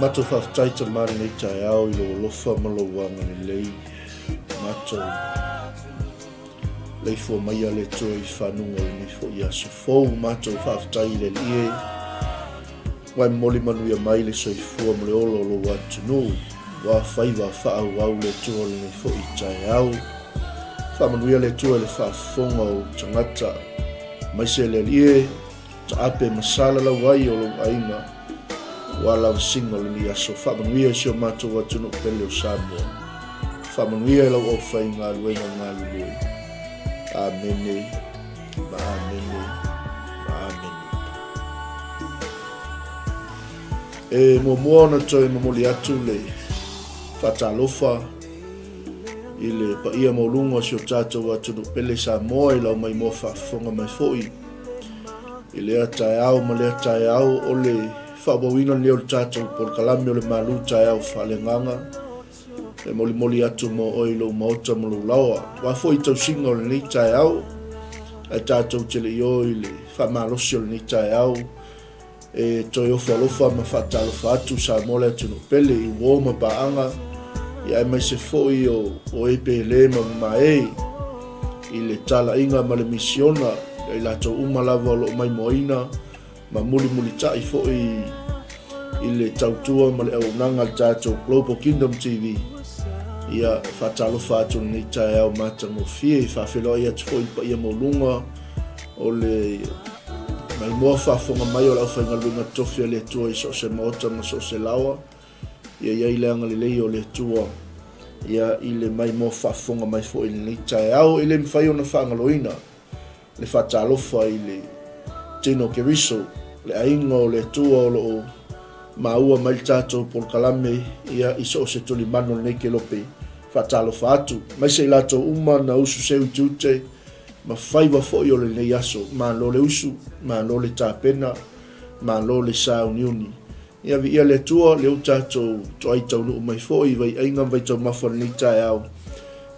Matou faafetai Tama lenei taeao i lou alofa ma lou agalelei. Matou leifua maia le Atua i fanuga o lenei foi aso fou. Matou faafetai i le Alii e ua e momoli manuia mai le soifua ma le ola o lou atunuu. Ua faiva faaauau le Atua o lenei foi taeao. Faamanuia le Atua i le faafofoga o tagata, aemaise le Alii e taape ma salalau ai o lou aiga ua lavasiga o lenei aso. Faamanuia i si o matou atunuu pele o Samoa. Faamanuia i lau aufaigaluega galulue. Amene ma amene ma amene. E muamua ona toe momoli atu le faatalofa i le paia maualuga o si o tatou atunuu pele Samoa i lau maimoa faafofoga mai foi i lea taeao ma lea taeao o le faaauauina lenei o le tatou polokalame o le malu taeao faaleagaga e molimoli atu mo oe i lou maota ma lou laoa. Aua foi tausiga o lenei taeao, ae tatou te le i o i le faamalosi o lenei taeao, e toe ofo alofa ma faatalofa atu Samoa le atunuu pele i uo ma paaga, ia aemaise foi o, o e pele ma mamae i le talaiga ma le misiona, ia i latou uma lava o lo o maimoaina ma mulimulitai foi i le tautua ma le auaunaga a le tatou Global Kingdom TV. Ia, faatalofa atu lenei taeao matagofie, faafeiloai atu foi i le paia maualuga o le maimoa faafofoga mai o le aufaigaluega tofi a le Atua i so o se maota ma so o se laoa. Ia i ai le agalelei o le Atua ia i le maimoa faafofoga mai foi i lenei taeao. E le mafai ona faagaloina le faatalofa i le tino Keriso, le aiga o le Atua o lo o maua mai le tatou polokalame ia i so o se tulimanu o lenei kelope. Faatalofa atu, aemaise i latou uma na usu seu i tiute ma faiva foi o lenei aso. Malo le usu, malo le tapena, malo le sauniuni. Ia viia le Atua, lea ua tatou toai taunuu mai foi i vaiaiga ma vaitaumafa o lenei taeao.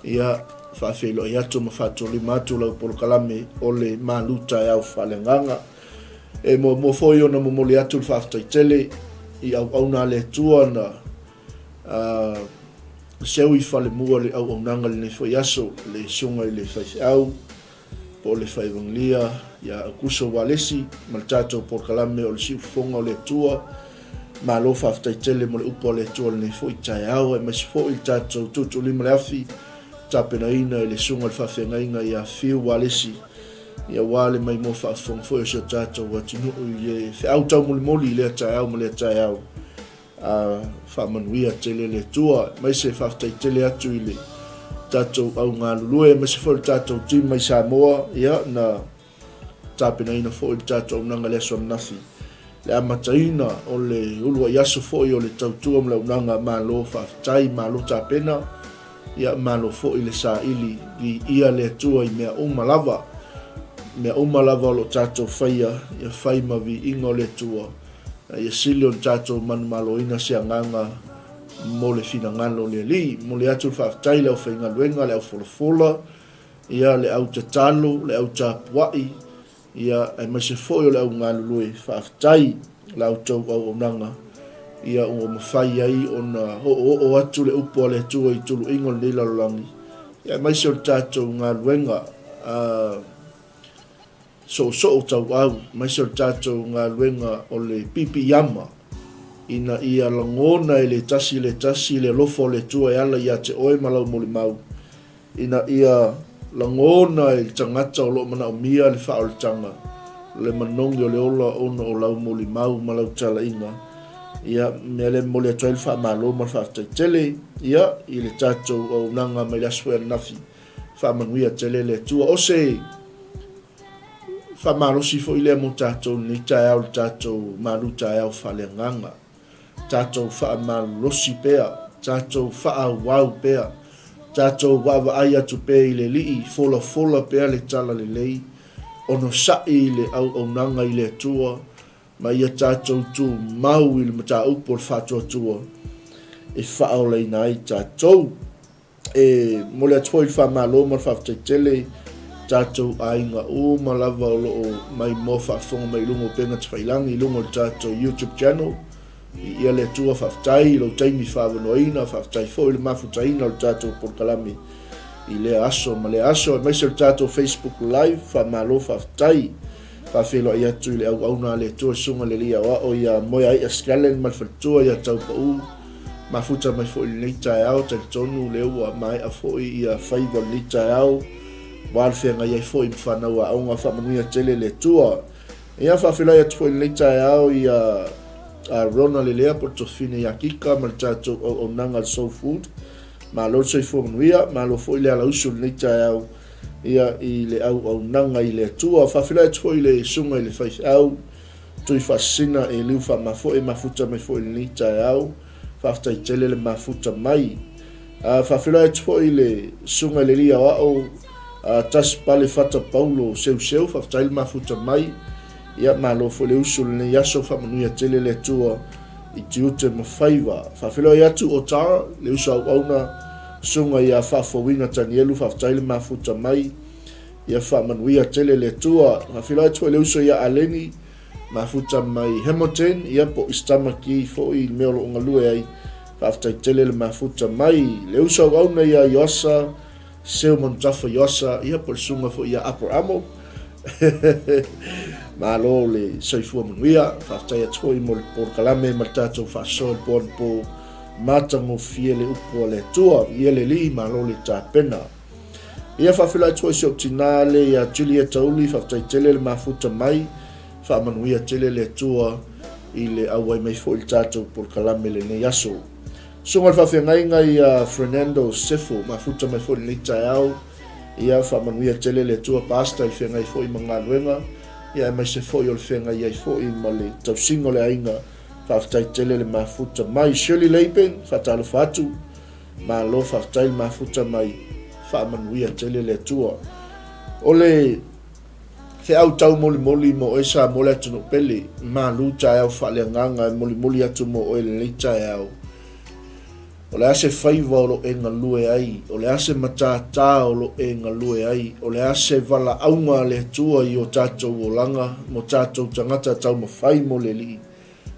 Ia, faafeiloai atu ma faatolima atu lau polokalame o le malu taeao faaleagaga. E muamua foi ona momoli atu le faafetai tele i auauna a le Atua na uh, seu i falemua le auaunaga lenei foi aso, le susuga i le faifeau, po o le Faevagelia ia Aukuso Walesi ma le tatou polokalame o le Siufofoga o le Atua. Malo faafetai tele mo le upu a le Atua lenei foi taeao, aemaise foi le tatou tuutuulima le afi tapenaina i le susuga i le faafeagaiga ia Fiu Walesi, ia aua le maimoa faafofoga foi o si o tatou atunuu i le feau taumolimoli i lea taeao ma lea taeao. A faamanuia tele le Atua. Aemaise faafetai tele atu i le tatou au galulue, aemaise foi le tatou team mai Samoa, ia, na tapenaina foi le tatou auaunaga i le aso ananafi. Le amataina o le uluai aso foi o le tautua ma le auaunaga, malo faafetai, malo tapena, ia, malo foi le saili, viia le Atua i mea uma lava. Mea uma lava o lo o tatou faia, ia fai ma viiga o le Atua. Ia sili ona tatou manumaloina se agaga mo le finagalo o le Alii. Momoli atu le faafetai i le aufaigaluega, le aufolafola, ia, le au tatalo, le au tapuai, ia, aemaise foi o le au galulue. Faafetai i la outou auaunaga, ia, ua mafai ai ona oooo atu le upu a le Atua i tuluiga o lenei lalolagi, ia, aemaise o le tatou galuega a soosoo tauau, aemaise o le tatou galuega o le piipiiama, ina ia lagona e le tasi le tasi le alofa o le Atua e ala ia te oe ma lau molimau, ina ia lagona e le tagata o lo o manaomia le faaolataga, le manogi o le ola ona o lau molimau ma lau talaiga. Ia, mea lea e momoli atu ai le faamalo ma le faafetai tele, ia, i le tatou auaunaga mai le aso foi ananafi. Faamanuia tele le Atua. O se faamalosi foi lea mo tatou lenei taeao, le tatou malu taeao faaleagaga. Tatou faamalolosi pea, tatou faaauau pea, tatou vaavaai atu pea i le Alii, folafola pea le talalelei, onosai i le auaunaga i le Atua. Ma ia tatou tumau i le mataupu o le faatuatua e faaolaina ai tatou. E momoli atu foi le faamalo ma le faafetai tele i tatou aiga uma lava o lo o maimoa faafofoga mai i luga o upega tafailagi i luga o le tatou YouTube channel. Viia le Atua, faafetai i lou taimi faavanoaina, faafetai foi i le mafutaina o le tatou polokalame i lea aso ma lea aso, aemaise o le tatou Facebook Live, faamalo faafetai. Faafeiloai atu i le auauna a le Atua le Susuga i le Alii Aoao ia Moeaia Scanlan ma le faletua ia Taupaū, mafuta mai foi i lenei taeao, talitonu lea ua maea foi ia faiva o lenei taeao, aua le feagai ai foi ma fanau aoga, faamanuia tele le Atua. Ia faafeiloai atu foi i lenei taeao ia Rona Lelea po o le Tofine ia Kika ma le tatou auaunaga le Soul Food. Malo le soifua manuia, malo foi le alausu i lenei taeao ia i le auaunaga i le Atua. Faafeiloai atu foi i le susuga i le faifeau Tuifaasisina Eliu Faamafoe mafuta mai foi i lenei taeao. Faafetai tele le mafuta mai. Faafeiloai atu foi i le Susuga i le Alii Aoao Tasi Pale Fata Paulo Seuseu, faafetai le mafuta mai. Ia malo foi le usu i lenei aso, faamanuia tele le Atua i tiute ma faiva. Faafeiloai atu o Tara, le uso auauna, Susuga ia Faafouina Tanielu, faafetai le mafuta mai. Ia faamanuia tele le Atua. Faafeiloai atu foi le uso ia Aleni, Mafuta mai Hamilton, ia po o East Tamaki foi i le mea o lo o galue ai. Faafetai tele le mafuta mai. Le uso auauna ia Ioasa, Seu Manutafa Ioasa, ia po o le susuga foi ia Aperamo. Malo le soifua manuia. Faafetai atu foi mo le polokalame ma le tatou faasoa i le po anapo. Matagofie le upu a le Atua. Ia le Alii, malo le tapena. Ia faafeiloai atu foi si ou tina le ia Julieta Uli, faafetai tele le mafuta mai, faamanuia tele le Atua i le auai mai foi i le tatou polokalame lenei aso. Susuga i le faafeagaiga ia Fernando Sefo, mafuta mai foi lenei taeao, ia faamanuia tele le Atua Pastor i le feagai foi ma galuega, ia aemaise foi o le feagai ai foi ma le tausiga o le aiga, faafetai tele le mafuta mai. Shirley Laban, faatalofa atu. Malo faafetai le mafuta mai faamanuia tele le Atua. O le feau taumolimoli mo oe Samoa le atunuu pele, malu taeao faaleagaga e molimoli atu mo oe lenei taeao. O le a se faiva o lo e galue ai, o le a se matātā o lo e galue ai, o le a se valaauga a le Atua i o tatou olaga mo tatou tagata taumafai mo le Alii,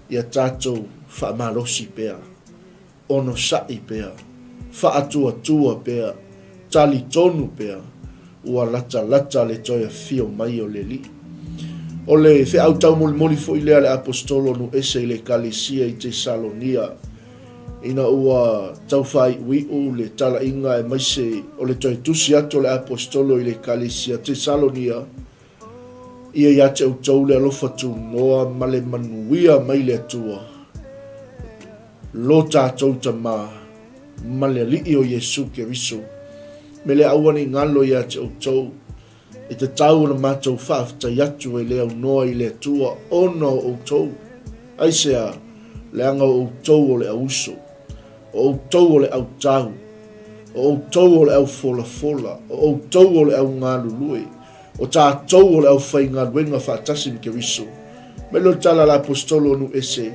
ia tatou faamalosi pea. Onosai pea, faatuatua pea, talitonu pea, ua latalata le toe afio mai o le Alii. O le feau taumolimoli foi lea a le Aposetolo Nuese i le Ekalesia i Tesalonia, ina ua tau faaiuiu le talaiga aemaise o le toe tusi atu o le Aposetolo i le Ekalesia Tesalonia, Ia ia te outou le alofa tunoa ma le manuia mai le Atua, lo tatou Tama, ma le Alii o Iesu Keriso. Me le aua nei galo ia te outou, e tatau ona matou faafetai atu e le aunoa i le Atua ona o outou. Aisea? Leaga o outou o le auuso, o outou o le autau, o outou o le aufolafola, o outou o le augalulue, O tatou o le aufaigaluega faatasi ma Keriso. Mai lea o le tala a le Aposetolo o Nuese,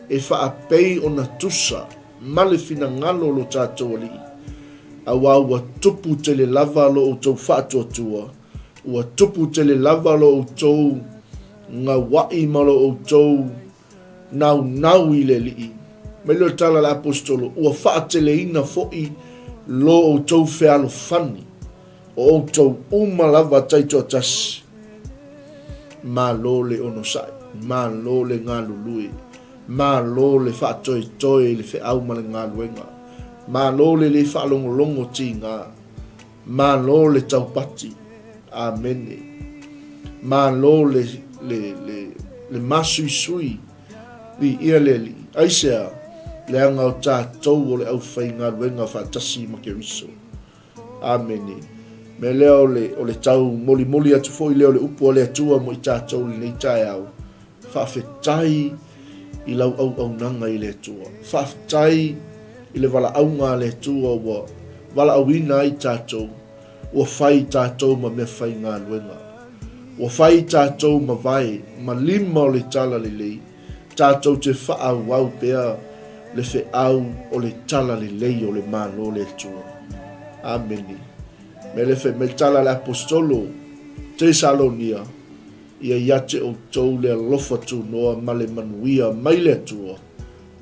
e faapei ona tusa ma le finagalo o lo tatou Alii, aua ua tupu tele lava lo outou faatuatua, ua tupu tele lava lo outou gaua'i ma lo outou naunau i le Alii. Mai lea o le tala a le Aposetolo, ua faateleina foi lo outou fealofani. O outou uma lava taitoatasi, malo le onosai, malo le galulue, malo le faatoetoe i le feau ma le galuega, malo le le faalogologo tiga, malo le taupati. Amene. Malo le, le, le, le masuisui, viia le Alii. Aisea? Leaga o tatou o le aufaigaluega faatasi ma Keriso. Amene. Mea lea o le, o le tau molimoli atu foi lea o le upu a le Atua mo i tatou i lenei taeao. Faafetai i lau auaunaga i le Atua. Faafetai i le valaauga a le Atua ua valaauina ai tatou, ua fai tatou ma mea faigaluega. Ua fai tatou mavae ma lima o le Talalelei, tatou te faaauau pea le feau o le Talalelei o le Malo o le Atua. Amene. Mea lea fai mai le tala a le Aposetolo Tesalonia, Ia ia te outou le alofa tunoa ma le manuia mai le Atua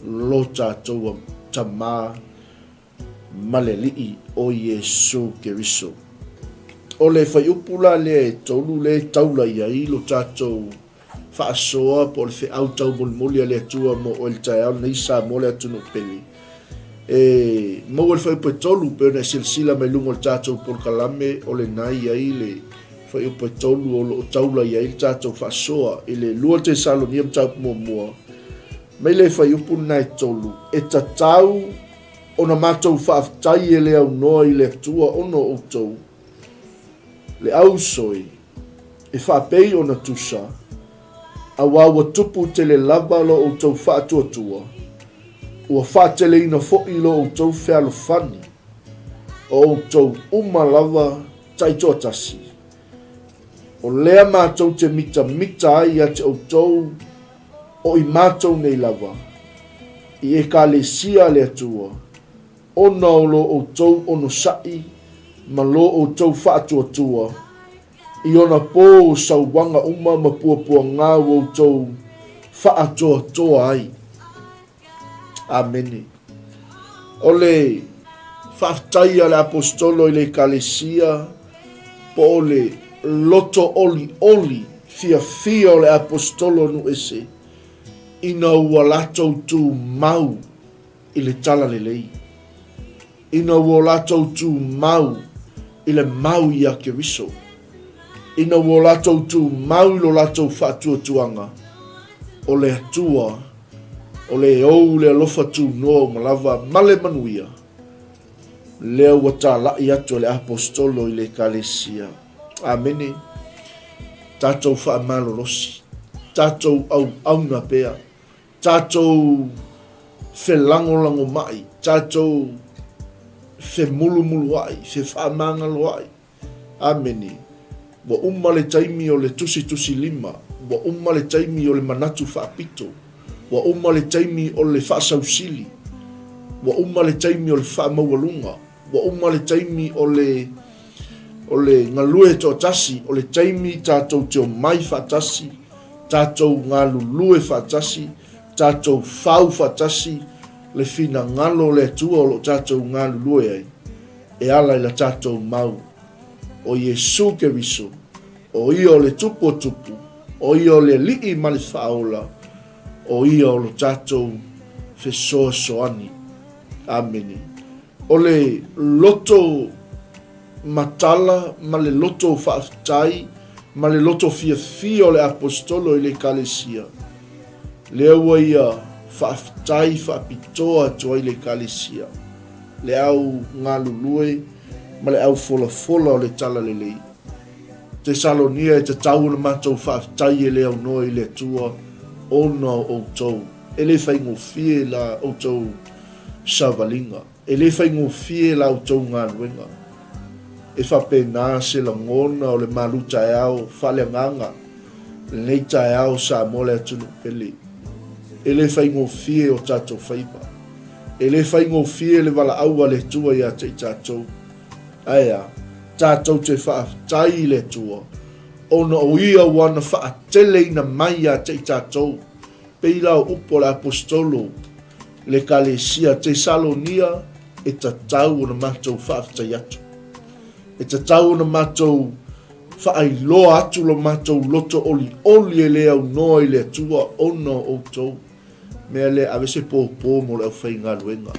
lo tatou Tama ma le Alii o Iesu Keriso. O le fuaiupu la lea e tolu lea e taula i ai lo tatou faasoa po o le feau taumolimoli a le Atua mo oe i le taeao lenei Samoa le atunuu pele. E maua le fuaiupu e tolu pei ona e silasila mai luga o le tatou polokalame o lena e i ai le fuaiupu e tolu o lo o taula i ai le tatou faasoa i le 2 Tesalonia mataupu muamua mai le fuaiupu lena e tolu e tatau ona matou faafetai e le aunoa i le Atua ona o outou le ausoi e faapei ona tusa, auā ua tupu tele lava lo outou faatuatua, ua faateleina foi lo outou fealofani, o outou uma lava taitoatasi. O lea matou te mitamita ai ia te outou o i matou nei lava, i Ekalesia a le Atua, ona o lo outou onosai ma lo outou faatuatua i ona pō sauaga uma ma puapuagā ua outou faatoatoa ai. Amene. O le faafetai a le Aposetolo i le Ekalesia po o le loto olioli fiafia o le Aposetolo nuu ese ina ua latou tumau i le talalelei, ina ua o latou tumau i le mau iā Keriso, ina ua o latou tumau i lo latou faatuatuaga, o le Atua, o le ou le alofa tunoa uma lava ma le manuia, lea ua talai atu e le Aposetolo i le Ekalesia. Amene. Tatou faamalolosi, tatou auauna pea, Tatou felagolagomai, tatou femulumuluai, fefaamagaloai. Amene. Ua uma le taimi o le tusitusilima, ua uma le taimi o le manatu faapito, ua uma le taimi o le faasausili, ua uma le taimi o le faamaualuga, ua uma le taimi o le o le galue toatasi, o le taimi tatou te omai faatasi, tatou galulue faatasi, tatou fau faatasi le finagalo o le Atua o lo o tatou galulue ai, e ala i la tatou mau o Iesu Keriso, o Ia o le Tupu o Tupu, o Ia o le Alii ma le Faaola, o Ia o lo tatou fesoasoani. Amene. O le loto matala ma le loto faafetai ma le loto fiafia o le Aposetolo i le Ekalesia, lea ua ia faafetai faapitoa atu ai le Ekalesia, le au galulue ma le au folafola o le Talalelei. Tesalonia e tatau ona matou faafetai e le aunoa i le Atua ona o outou. E le faigofie la outou savaliga. E le faigofie la outou galuega. E faapena se lagona o le malu taeao faaleagaga lenei taeao Samoa le atunuu pele. E le faigofie o tatou faiva. E le faigofie le valaau a le Atua ia te i tatou. Ae a? Tatou te faafetai i le Atua ona o Ia ua na faateleina mai ia te i tatou Pei la o upu a le Aposetolo i le Ekalesia Tesalonia e tatau ona matou faafetai atu. E tatau ona matou faailoa atu lo matou loto olioli e le aunoa i le Atua ona o outou. Mea lea, ave se pōpō mo le aufaigaluega.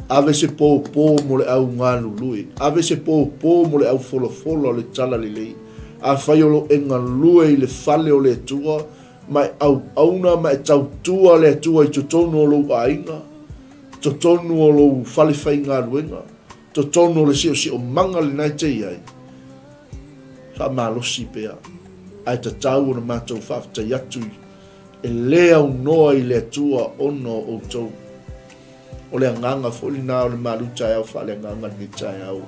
Ave se pōpō mo le au galulue. Ave se pōpō mo le au folafola o le talalelei. Afai o lo e galue i le fale o le Atua, ma e auauna ma e tautua le Atua i totonu o lou aiga, totonu o lou fale faigaluega, totonu o le siosiomaga lena e te i ai, faamalosi pea, ae tatau ona matou faafetai atu e le aunoa i le Atua ona o outou. O le agaga foi lena o le malu taeao faaleagaga lenei taeao.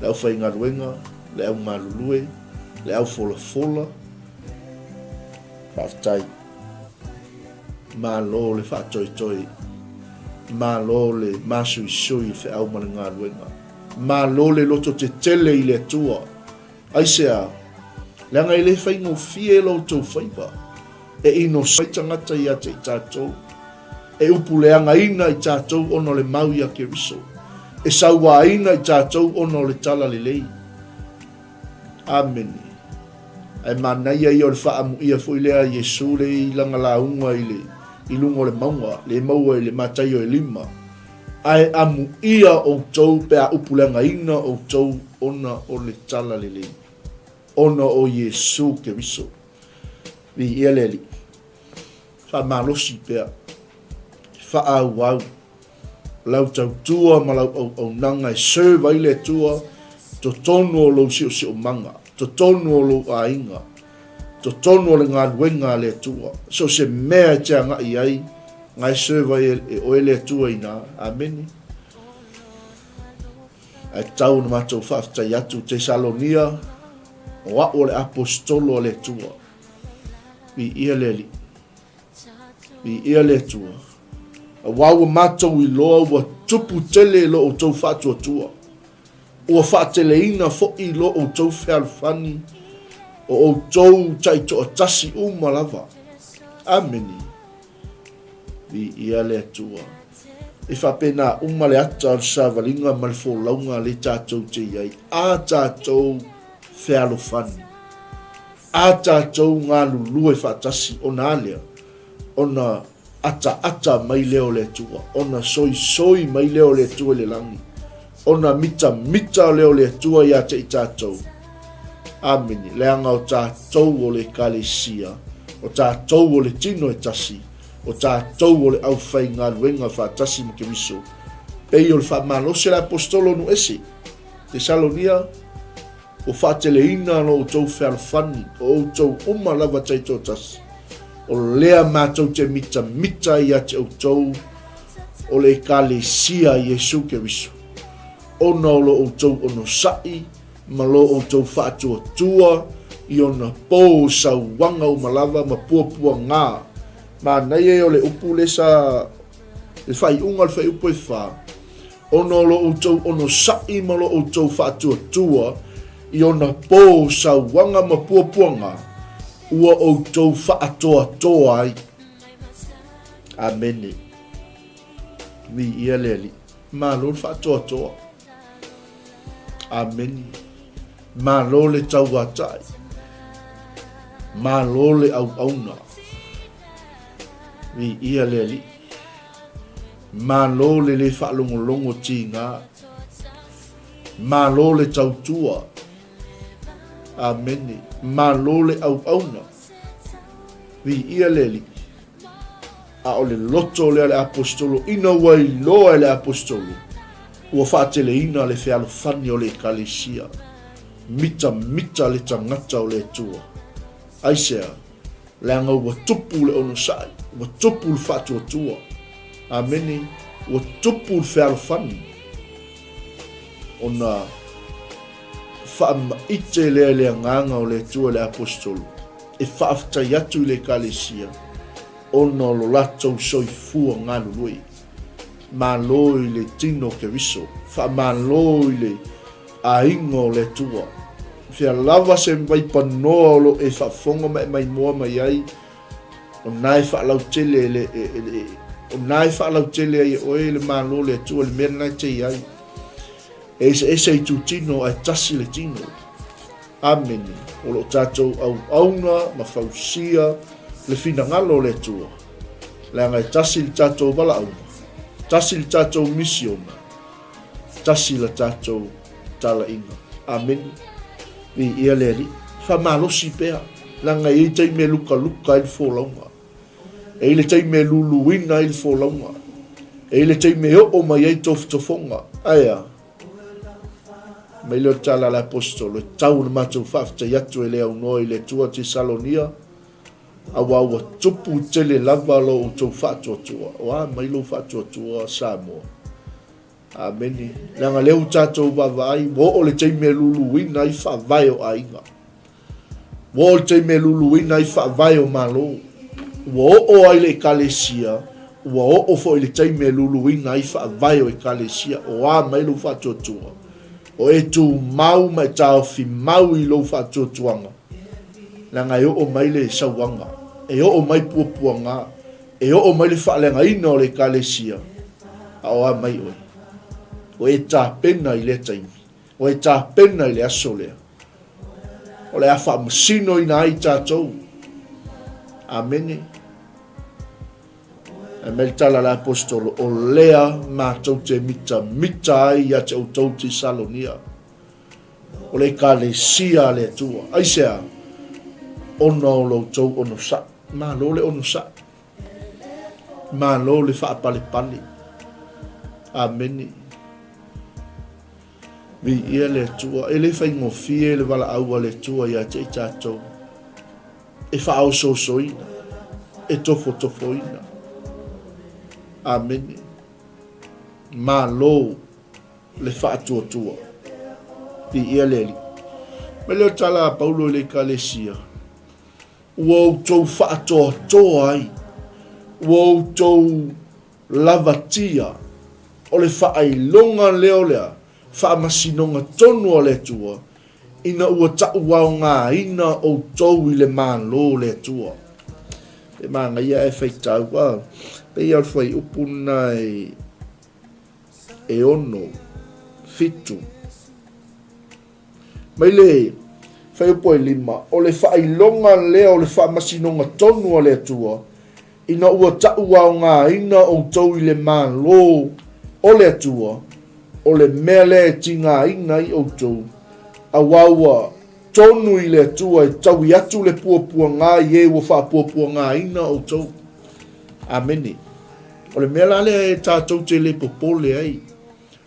Le aufaigaluega, le au galulue, Le aufolafola, faafetai. Malo le faatoetoe, malo le masuisui i le feau ma le galuega. Malo le lototetele i le Atua. Aisea? Leaga e le faigofie lo outou faiva. E ino mai tagata ia te i tatou. E upuleagaina i tatou ona o le mau ia Keriso. E sauaina i tatou ona o le Tala Lelei. Amene. Ae manaia ia o le faaamuia foi lea a Iesu le i lana lauga i le i luga o le mauga, le maua i le Mataio e lima. Ae amuia outou pe a upuleagaina outou ona o le Tala Lelei, ona o Iesu Keriso. Viia le Alii. Faamalosi pea. Faaauau lau tautua ma lau auaunaga e serve ai le Atua totonu o lou siosiomaga, totonu o lou aiga, totonu o le galuega a le Atua. So o se mea e te agai ai, na e serve ai e oe le Atua i ina. Amene. Ae tatau ona matou faafetai atu Tesalonia, o a'u o le Aposetolo a le Atua. Viia le Alii. Viia le Atua. Aua ua matou iloa ua tupu tele lo outou faatuatua. Ua faateleina foi lo outou fealofani o outou taitoatasi uma lava. Amene. Viia le Atua. E faapena uma le ata o le savaliga ma le folauga le tatou te i ai. A tatou fealofani. A tatou galulue faatasi ona a lea? Ona ataata mai lea o le Atua, ona soisoi mai lea o le Atua i le lagi, ona mitamita lea o le Atua ia te i tatou. Amene. Leaga o tatou o le Ekalesia, o tatou o le tino e tasi, o tatou o le aufaigaluega faatasi ma Keriso. Pei o le faamalosi a le Aposetolo o Nuese, Tesalonia, Ua faateleina lo outou fealofani, o outou uma lava taitoatasi, o lea matou te mitamita ia te outou o le Ekalesia a Iesu Keriso, ona o lo outou onosai ma lo outou faatuatua i ona pou sauaga uma lava ma puapuagā. Manaia ia o le upu lea sa le faaiuga o le fuaiupu e fa, Ona o lo outou onosai ma lo outou faatuatua i ona pō sauaga ma puapuaga, ua outou faatoatoa ai. Amene. Viia le Alii. Malo le faatoatoa. Amene. Malo le tauatai. Malo le auauna. Viia le Alii. Malo le le faalogologo tigā. Malo le tautua. Amene. Malo le auauna. Viia le Alii. A o le loto lea o le Aposetolo, ina ua iloa e le Aposetolo, ua faateleina le fealofani o le Ekalesia. Mitamita le tagata o le Atua. Aisea? Leaga ua tupu le onosai, ua tupu le faatuatua. Amene. Ua tupu le fealofani. Ona faamaite lea i le agaga o le Atua i le Aposetolo, e faafetai atu i le Ekalesia ona o lo latou soifua galulue. Malo i le tino o Keriso, faamalo i le aiga o le Atua. Fea lava se vaipanoa o lo e faafofoga ma e maimoa mai ai, o na e faalautele le, e, e, o na e faalautele ai e oe le Malo o le Atua, le mea lena e te i ai. E eseese itutino ae tasi le tino. Amene. O lo o tatou auauna ma fausia le finagalo o le Atua. Leaga e tasi le tatou valaauga, tasi le tatou misiona, tasi la tatou talaiga. Amene. Viia le Alii. Faamalosi pea, leaga e i ai taimi e lukaluka ai le folauga. E i ai le taimi e luluina ai le folauga. E i ai le taimi e oo mai ai tofotofoga. Ae a? Mai lea o le tala a le Aposetolo, e tau ona matou faafetai atu e le aunoa i le Atua Tesalonia, aua ua tupu tele lava lo outou faatuatua. O a mai lou faatuatua, Samoa? Amene. Leaga lea ua tatou vaavaai, ua oo le taimi e luluina ai faavae o aiga. Ua oo i le taimi e luluina ai faavae o Malo. Ua oo ai le Ekalesia, ua oo foi i le taimi e luluina ai faavae o Ekalesia. O a mai lou faatuatua? O e tumau ma e taofi mau i lou faatuatuaga, leaga e oo mai le sauaga, e oo mai puapuaga, e oo mai le faaleagaina o le Ekalesia, a o a mai oe? O e tapena i lea taimi. Ua e tapena i le aso lea. O le a faamasinoina ai tatou. Amene. Ae mai le tala a le aposetolo, o lea matou te mitamita ai ia te outou Tesalonia. O le ekalesia a le Atua. Aisea? Ona o lo outou onosai. Malo le onosai. Malo le faapalepale. Amene. Viia le Atua. E le faigofie le valaau a le Atua ia te i tatou. E faaosoosoina, e tofotofoina. Amene. Malo le faatuatua. Viia le Alii. Mai lea o le tala a Paulo i le Ekalesia, ua outou faatoatoa ai, ua outou lavatia, o le faailoga lea o le faamasinoga tonu a le Atua, ina ua tauaogaina outou i le Malo o le Atua. E manaia ae faitau, a, pei lava o le fuaiupu lena e, e 6, 7. Mai le fuaiupu e 5, o le faailoga lea o le faamasinoga tonu a le Atua, Ina ua tauaogaina outou i le Malo o le Atua, o le mea lea e tigaina ai outou, aua ua tonu i le Atua e taui atu le puapuaga i e ua faapuapuagaina outou. Amene. O le mea la lea e tatou te le popole ai.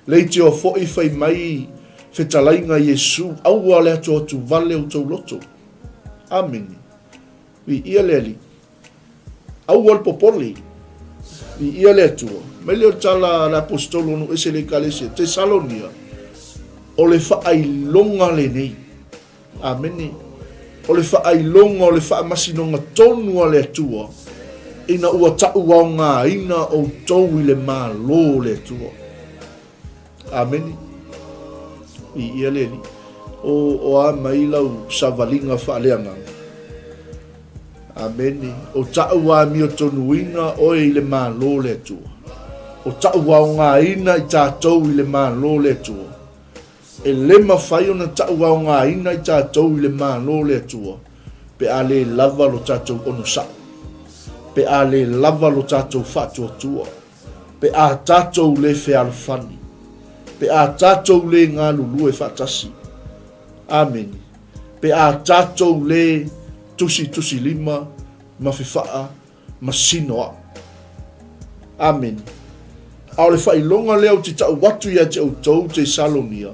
Leitioa foi fai mai fetalaiga Iesu, aua le atuatuvale outou loto. Amene. Viia le Alii. Aua le popole. Viia le Atua. Mai lea o le tala a le Aposetolo o nuu ese le Ekalesia, Tesalonia, o le faailoga lenei. Amene. O le faailoga o le faamasinoga tonu a le Atua, ina ua tauaogaina outou i le Malo o le Atua. Amene. Viia le Alii. O, o a mai lau savaliga faaleagaga. Amene. O ta'u amiotonuina oe i le Malo o le Atua. O ta'u aogaina i tatou i le Malo o le Atua. E le mafai ona ta'u aogaina i tatou i le Malo o le Atua pe a le lava lo tatou onosai, pe a le lava lo tatou faatuatua, pe a tatou le fealofani, pe a tatou le galulue faatasi. Amene. Pe a tatou le tusitusilima ma fefaa ma sinoa. Amene. A o le faailoga lea ou te tau atu ia te outou Tesalonia,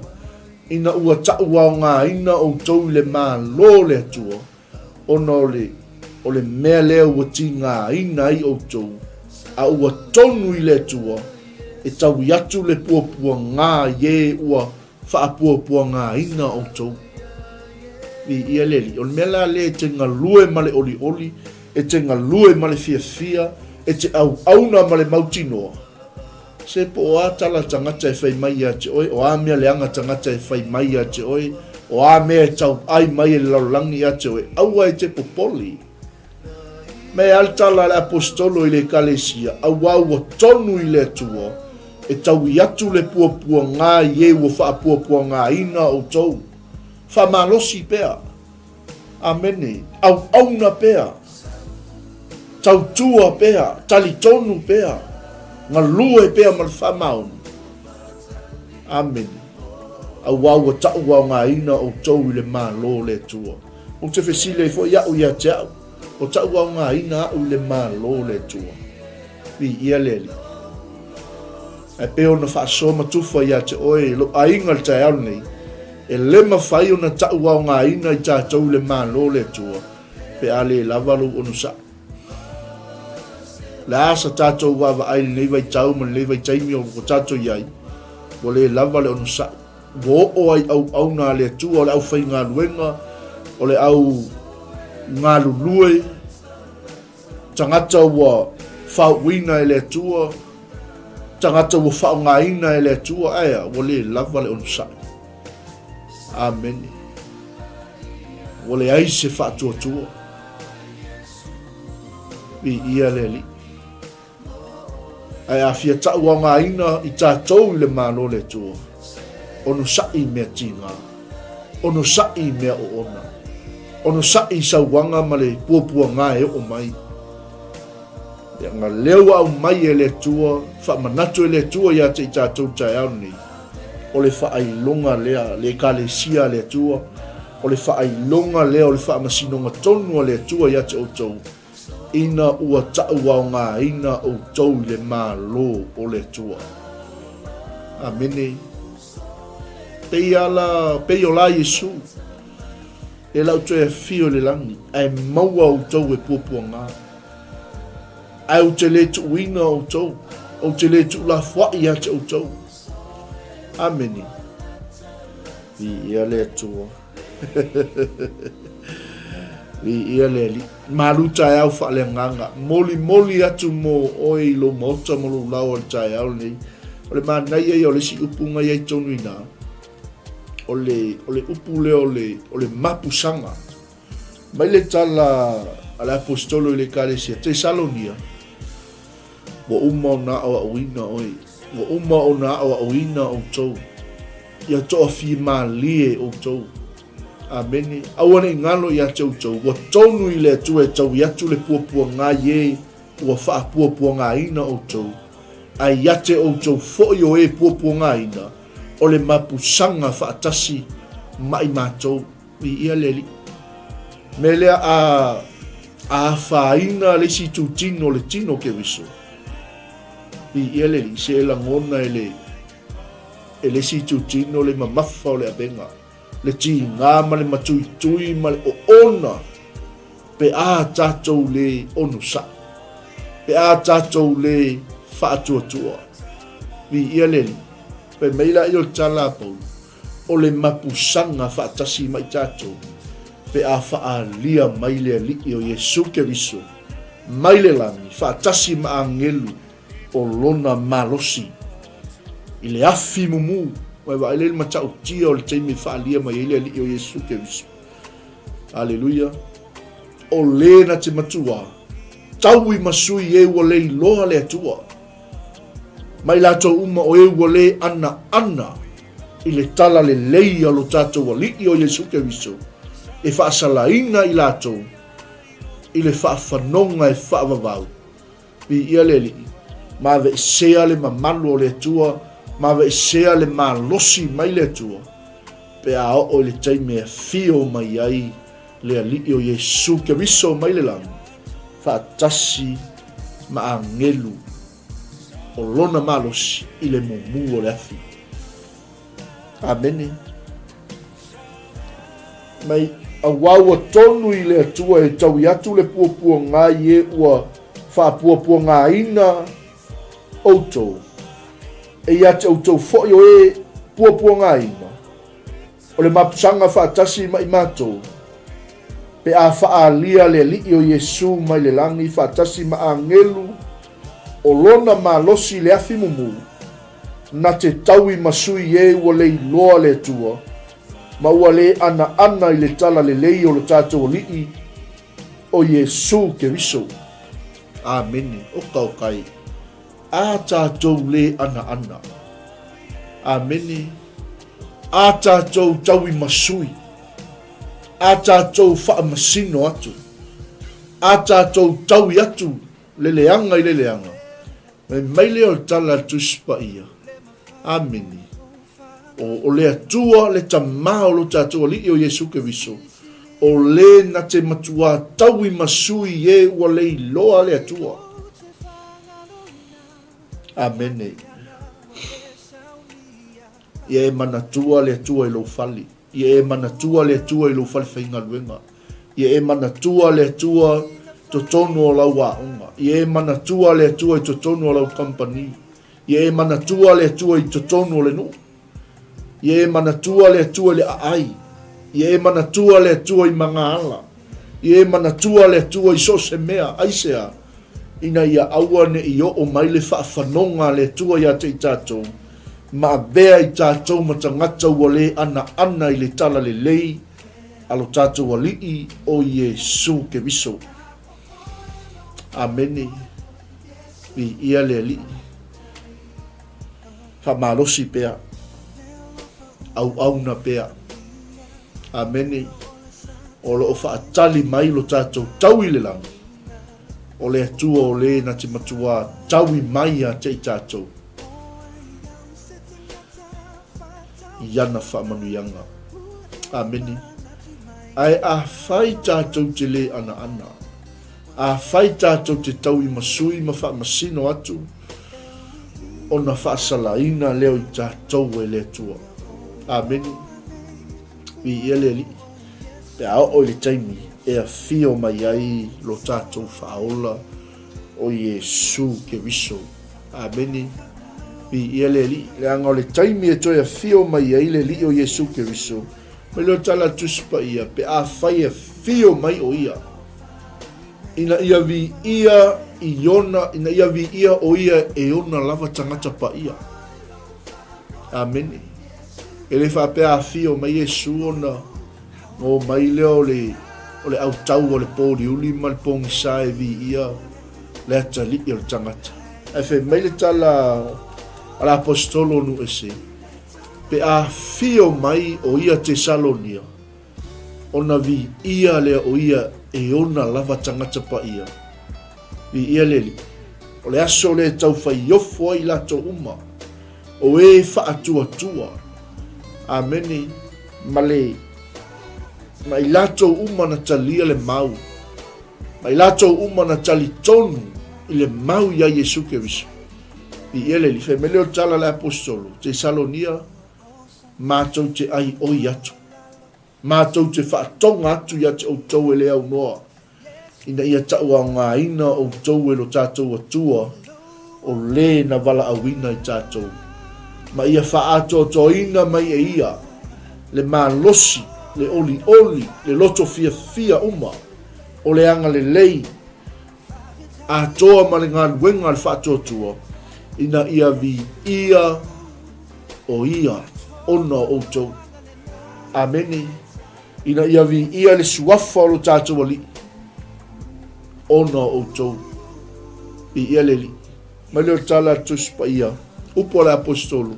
ina ua tauaogaina outou i le Malo o le Atua, ona o le, o le mea lea ua tigaina ai outou, a ua tonu i le Atua, e taui atu le puapuaga i e ua faapuapuagaina outou. Viia le Alii. O le mea la lea e te galue ma le olioli, e te galue ma le fiafia, e te auauna ma le mautinoa, se po o a tala tagata e fai mai ia te oe, o a mea leaga tagata e fai mai ia te oe, o a mea e tauai mai e le lalolagi ia te oe, aua e te popole. Me a le tala a le Aposetolo i le Ekalesia, auā ua tonu i le Atua, e taui atu le puapuagā i e ua faapuapuagāina outou. Faamalosi pea. Amene. Auauna pea. Tautua pea. Talitonu pea. Galue pea ma le faamaoni. Amene. Auā ua taʻuaogaina outou i le Malo o le Atua. Ou te fesili ai foi au ia te au, o taʻuaogaina au i le Malo o le Atua. Viia le Alii. Ae pei ona faasoa ma tufa ia te oe lou aiga i le taeao lenei, e le mafai ona taʻuaogaina i tatou i le Malo o le Atua pe a le lava lou onosai. O le a sa tatou vaavaai i lenei vaitau ma lenei vaitaimi o tatou i ai, ua le lava le onosai. Ua oo ai auauna a le Atua, o le aufaigaluega, o le au Galulue, tagata ua faauuina e le Atua, tagata ua faaaogaina e le Atua, ae a, ua le lava le onosai. Amene. Ua leai se faatuatua. Viia le Alii. Ae a fia tauaogaina i tatou i le Malo o le Atua, onosai i mea tiga, onosai i mea oona, onosai i sauaga ma le puapuaga e oo mai. Leaga lea ua aumai e le Atua, faamanatu e le Atua ia te i tatou i le taeao lenei, o le faailoga lea, le Ekalesia a le Atua, o le faailoga lea o le faamasinoga tonu a le Atua ia te outou, ina ua tauaogaina outou i le Malo o le Atua. Amene. Pei ala, pei o la Iesu, e lau toe afio i le lagi, ae maua outou e puapuaga. Ae ou te le tuuina outou, ou te le tuulafoai ia te outou. Amene. Viia le Atua. Viia le Alii. Malu taeao faaleagaga. Molimoli atu mo oe i lou maota ma lou laoa i le taeao lenei. O le manaia ia o le isi upu na i ai tonu i ina, o le, o le upu lea o le, o le mapusaga. Mai le tala a le Aposetolo i le Ekalesia Tesalonia, Ua uma ona aoaoina oe, ua uma ona aoaoina outou, ia toafimalie outou. Amene. Aua ne i galo ia te outou, ua tonu i le Atua e taui atu le puapuaga i e ua faapuapuagaina outou, ae ia te outou foi o e puapuagaina, o le mapusaga faatasi ma i matou. Viia le Alii. Mea lea a, a afaina le isi itutino o le tino o Keriso, viia le Alii, se e lagona e le, e le isi itutino le mamafa o le avega, le tiga ma le matuitui ma le oona, pe a tatou le onosai, pe a tatou le faatuatua. Viia le Alii. Fai mai laia o le tala a Paulo, o le mapusaga faatasi ma i tatou pe a faaalia mai le Alii o Iesu Keriso mai le lagi faatasi ma agelu o Lona malosi i le afi mumu. Ua e vaai lea i le matautia o le taimi e faaalia mai ai le Alii o Iesu Keriso. Aleluia! O le na te matua taui ma sui e ua le iloa le Atua. Ma i latou uma o e ua le anaana i le tala lelei a lo tatou Alii o Iesu Keriso, e faasalaina i latou i le faafanoga e faavavau. Viia le Alii, ma aveesea le mamalu o le Atua, ma aveesea le malosi mai le Atua, pe a oo i le taimi e afio mai ai le Alii o Iesu Keriso mai le lagi, faatasi ma agelu o Lona malosi i le mumu o le afi. Amene. Mai auā ua tonu i le Atua e taui atu le puapuaga i e ua faapuapuagaina outou, e ia te outou foi o e puapuagaina, O le mapusaga faatasi ma i matou, pe a faaalia le Alii o Iesu mai le lagi faatasi ma agelu o Lona malosi i le afi mumu, na te taui ma sui e ua le iloa le Atua, ma ua le anaana i le tala lelei o lo tatou Alii o Iesu Keriso. Amene. Oka oka e. A tatou le anaana. Amene. A tatou tauimasui. A tatou faamasino atu. A tatou taui atu le leaga i le leaga. Fai mai lea o le tala a le Tusi Paia. Amene. O, o le Atua, le Tamā o lo tatou Alii o Iesu Keriso, o le na te matuā tauimasui e ua le iloa le Atua. Amene. Ia e manatua le Atua i lou fale. Ia e manatua le Atua i lou fale faigaluega. Ia e manatua le Atua totonu o lau aoga. Ia e manatua le Atua i totonu o lau kamupani. Ia e manatua le Atua i totonu o le nuu. Ia e manatua le Atua i le aai. Ia e manatua le Atua i magaala. Ia e manatua le Atua i so o se mea, aisea? Ina ia aua ne i oo mai le faafanoga a le Atua ia te i tatou, ma avea i tatou ma tagata ua le anaana i le talalelei a lo tatou Alii o Iesu Keriso. Amene. Viia le Alii. Faamalosi pea. Auauna pea. Amene. O lo o faatali mai lo tatou tau i le lagi, o le Atua o le na te matuā taui mai ia te i tatou i ana faamanuiaga. Amene. Ae afai tatou te lē anaana, afai tatou te tauimasui ma faamasino atu, ona faasalaina lea o i tatou e le Atua. Amene. Viia le Alii. Pe a oo i le taimi e afio mai ai lo tatou Faaola o Iesu Keriso. Amene. Viia le Alii. Leaga o le taimi e toe afio mai ai le Alii o Iesu Keriso, mai lea o tala a le Tusi Paia, pe afai e afio mai o Ia, ina ia viia i ona, ina ia viia o Ia e ona lava tagata paia. Amene. E le faapea afio mai Iesu ona ngo mai lea o le, o le autau o le pōliuli ma le pogisa e viia le atalii o le tagata. Ae fai mai le tala a le aposetolo o Nuese, pe afio mai o ia Tesalonia, ona viia lea o ia e ona lava tagata paia. Viia le Alii. O le aso lea e taufaiofu ai latou uma, o e faatuatua. Amene. Ma le, ma i latou uma na talia le mau, ma i latou uma na talitonu i le mau iā Iesu Keriso. Viia le Alii. Fai mai lea o le tala a le Aposetolo, Tesalonia, matou te ai oi atu. Matou te faatoga atu ia te outou e le aunoa, ina ia tauaogaina outou e lo tatou Atua, o le na valaauina i tatou, ma ia faaatoatoaina mai e Ia le malosi, le olioli, le loto fiafia uma o le agalelei atoa ma le galuega a le faatuatua, ina ia viia o Ia ona o outou. Amene. Ina ia viia le suafa o lo tatou Alii ona o outou. Viia le Alii. Mai lea o le tala a le Tusi Paia, upu a le Aposetolo,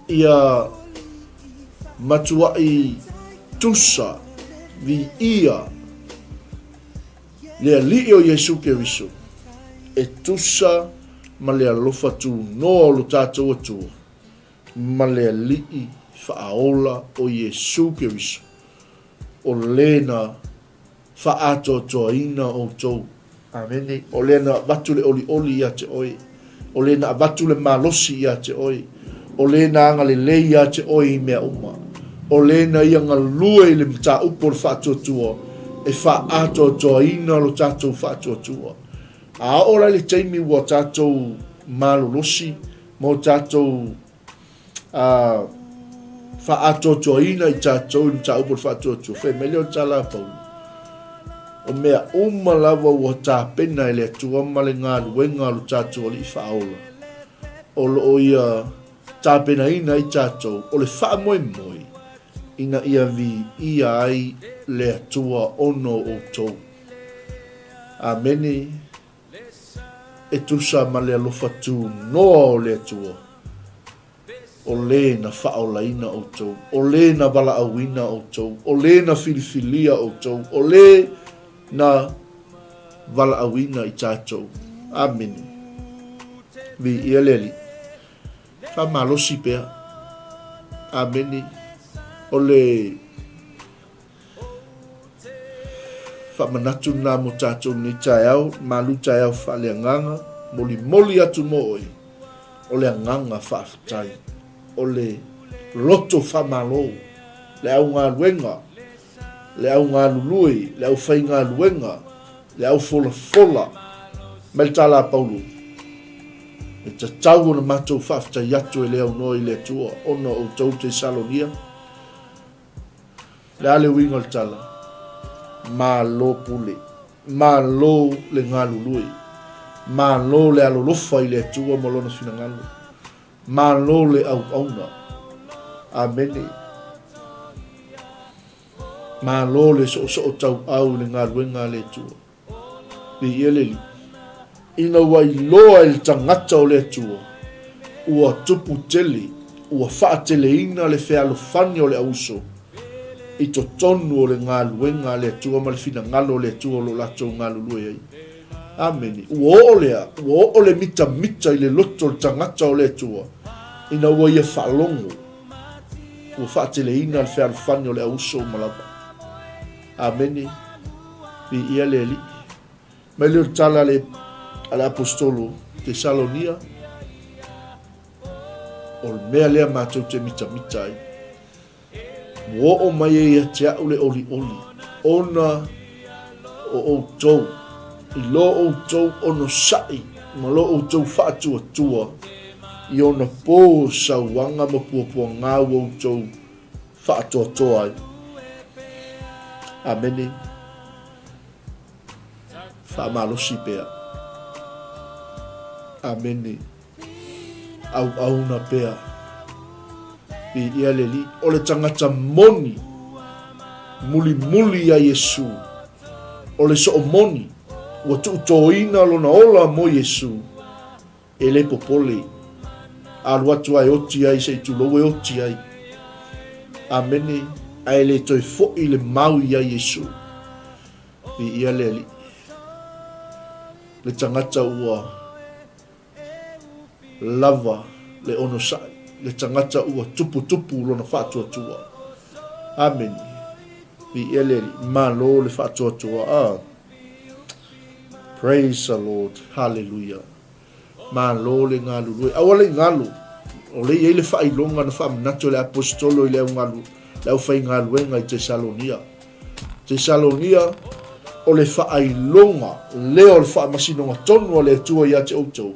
ia matuai tusa viia le Alii o Iesu Keriso, e tusa ma le alofa tunoa o lo tatou Atua ma le Alii faaola o Iesu Keriso, o le na faaatoatoaina outou. Amene. O lea na avatu le olioli ia te oe. O lea na avatu le malosi ia te oe. O lea na agalelei ia te oe i mea uma. O lea na ia galue i le mataupu o le faatuatua e faaatoatoaina lo tatou faatuatua. A oo la i le taimi ua tatou malolosi ma o tatou a faaatoatoaina i tatou i le mataupu o le faatuatua, fai mai lea o le tala a Paulo, o mea uma lava ua tapena e le Atua ma le galuega a lo tatou Alii Faaola, o lo o ia tapenaina ai tatou, o le faamoemoe ina ia viia ai le Atua ona o outou. Amene. E tusa ma le alofa tunoa o le Atua, o le na faaolaina outou, o le na valaauina outou, o le na filifilia outou, o le na valaauina i tatou. Amene. Viia le Alii. Faamalosi pea. Amene. O le Faamanatu lena mo tatou nei taeao, malu taeao faaleagaga, molimoli atu mo oe, o le agaga faafetai, o le loto faamalo, le augaluega, le augalulue, le aufaigaluega, le aufolafola, mai le tala a Paulo, e tatau ona matou faafetai atu e le aunoa i le Atua ona o outou Tesalonia. Le a le uiga o le tala? Malo pule. Malo le galulue. Malo le alolofa i le Atua ma Lona finagalo. Malo le auauna. Amene. Malo le soosoo tauau i le galuega a le Atua. Viia le Alii. Ina ua iloa e le tagata o le Atua, ua tupu tele, ua faateleina le fealofani o le auuso i totonu o le galuega a le Atua ma le finagalo o le Atua o lo o latou galulue ai. Amene. Ua oo lea, ua oo le mitamita i le loto o le tagata o le Atua, ina ua ia faalogo, ua faateleina le fealofani o le auuso uma lava. Amene. Viia le Alii. Mai lea o le tala a le, a le Aposetolo Tesalonia, o le mea lea matou te mitamita ai. Ua oo mai ai ia te a'u le olioli, ona o outou, i lo outou onosa'i ma lo outou faatuatua i ona po sauaga ma puapuagā ua outou faatoatoa ai. Amene. Faamalosi pea. Amene. Auauna pea. Viia le Alii. O le tagata moni, mulimuli ia Iesu. O le soo moni, ua tuutoina lona ola mo Iesu. E le popole. Alu atu a e oti ai se i tulou e oti ai. Amene. Ae le toe foi le mau ia Iesu. Viia le Alii. Le tagata ua lava le onosai, le tagata ua tuputupu lona faatuatua. Amene. Viia le Alii. Malo le faatuatua. Ah. Praise the Lord. Hallelujah. Malo le galulue. Aua le galu. O le i ai le faailoga na faamanatu e le aposetolo i le augalu, le aufaigaluega i Tesalonia. Tesalonia, o le faailoga lea o le faamasinoga tonu a le Atua ia te outou,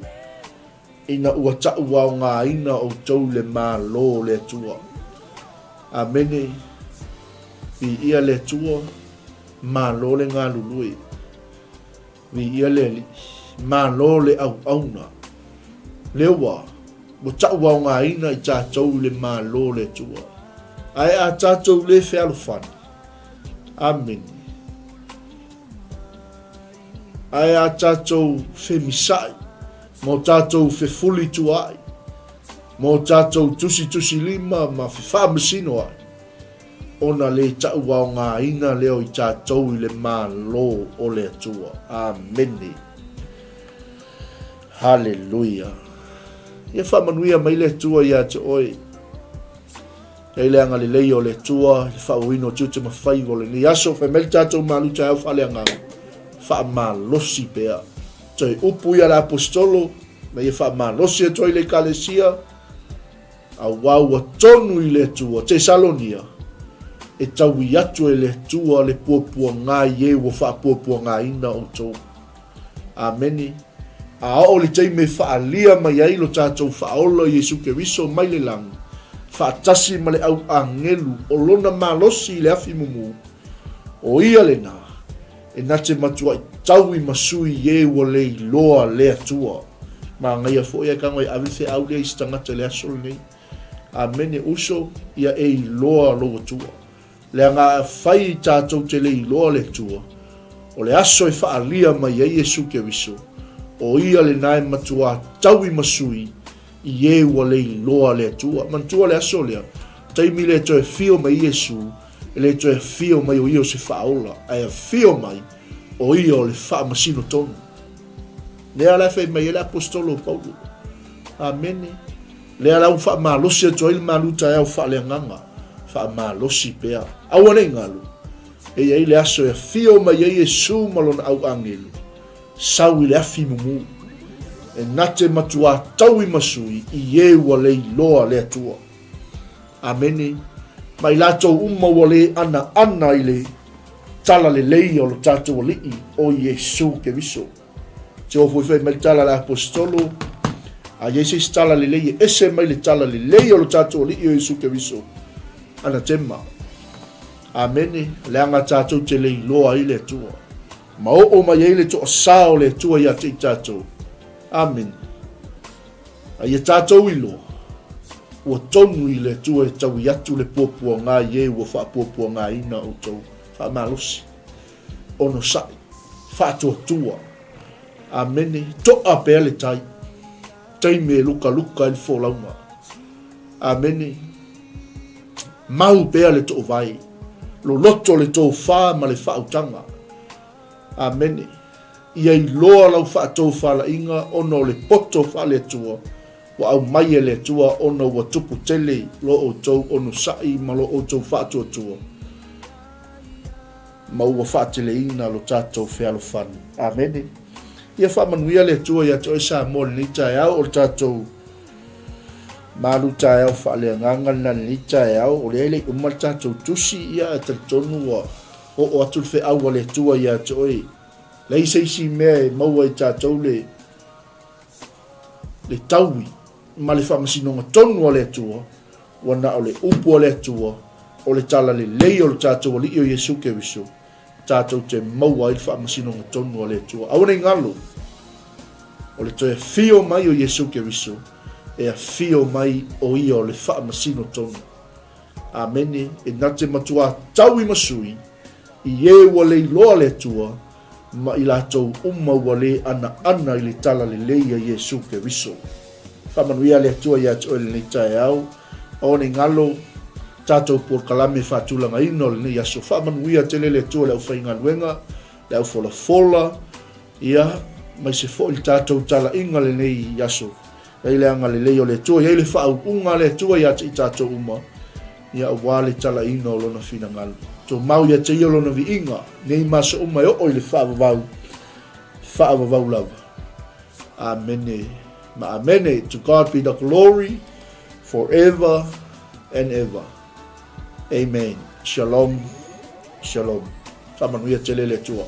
ina ua tauaogaina outou i le Malo o le Atua. Amene. Viia le Atua, malo le galulue. Viia le Alii, malo le auauna. Lea ua, ua tauaogaina i tatou i le Malo o le Atua. Ae a tatou le fealofani. Amene. Ae a tatou femisa'i, ma o tatou fefulitua'i, ma o tatou tusitusilima ma fefaamasinoa'i, ona le tauaogaina lea o i tatou i le Malo o le Atua. Amene. Haleluia. Ia faamanuia mai le Atua ia te oe. Ia i le agalelei o le Atua, i le faaauauina o tiute ma faiva o lenei aso, fai mai le tatou malu taeao faaleagaga, faamalosi pea. Toe upu ia le aposetolo, ma ia faamalosi atu ai le Ekalesia, Auā ua tonu i le Atua, Tesalonia, e taui atu e le Atua le puapuagā i e ua faapuapuagāina outou. Amene. A oo le taimi e faaalia mai ai lo tatou Faaola Iesu Keriso mai le lagi, faatasi ma le au agelu o lona malosi i le afi mumu, o ia lena, E na te matuaʻi taui ma sui i e ua le iloa le Atua. Manaia foi ae tago e ave feau lea i se tagata i le aso lenei. Amene uso, ia e iloa lou Atua. Leaga afai i tatou te le iloa le Atua, o le aso e faaalia mai ai Iesu Keriso, o ia lena e matuā taui ma sui i e ua le iloa le Atua. Manatua le aso lea, taimi lea e toe afio mai Iesu, E le toe afio mai o ia o se faaola, ae afio mai o ia o le faamasino tonu. Lea la e fai mai ai le aposetolo o Paulo. Amene. Lea la ua faamalosi atu ai le malu taeao faaleagaga. Faamalosi pea. Aua ne i galu. E i ai le aso e afio mai ai Iesu ma lona au agelu. Sau i le afi mumu. E na te matuā taui ma sui i e ua le iloa le Atua. Amene. Ma i latou uma ua le anaana i le talalelei o lo tatou Alii o Iesu Keriso. Te o foi fai mai le tala a le aposetolo, a i ai se isi talalelei e ese mai le talalelei o lo tatou Alii o Iesu Keriso, anatema. Amene, leaga tatou te le iloa ai le Atua. Ma oo mai ai le toasā o le Atua ia te i tatou. Amene. A ia tatou iloa, ua tonu i le Atua e taui atu le puapuaga i e ua faapuapuagaina outou. Faamalosi. Onosai. Faatuatua. Amene. To'a pea le tai. Taimi e lukaluka ai le folauga. Amene. Mau pea le toovae. Loloto le tofa ma le faautaga. Amene. Ia iloa lau faatofalaiga ona o le poto faale-Atua ua aumai e le Atua ona ua tupu tele lo outou onosai ma lo outou faatuatua ma ua faateleina lo tatou fealofani. Amene. Ia faamanuia le Atua ia te oe Samoa i lenei taeao o le tatou malu taeao faaleagaga lena i lenei taeao. O lea e le i uma le tatou tusi, ia ae talitonu ua oo atu le feau a le Atua ia te oe. Leai se isi mea e maua i tatou le le taui ma le faamasinoga tonu a le Atua, ua na o le upu a le Atua, o le talalelei o le tatou Alii o Iesu Keriso, tatou te maua ai le faamasinoga tonu a le Atua. Aua ne i galo, o le toe afio mai o Iesu Keriso, e afio mai o ia o le faamasino tonu. Amene, e na te matuā taui ma sui, i e ua le iloa le Atua, ma i latou uma ua le anaana i le talalelei a Iesu Keriso. Faamanuia le Atua ia te oe lenei taeao, aua ne i galo tatou polokalame faatulagaina o lenei aso. Faamanuia tele le Atua i le aufaigaluega, le aufolafola, ia, maise foi le tatou talaiga lenei aso. Iai le agalelei o le Atua, iai le faauuga a le Atua ia te i tatou uma, ia aua le talaina o Lona finagalo. Tumau ia te Ia Lona viiga, nei ma aso uma e oo i le faavavau, faavavau lava. Amene ma amene. To God be the glory forever and ever. Amen. Shalom, shalom. Faamanuia tele le Atua.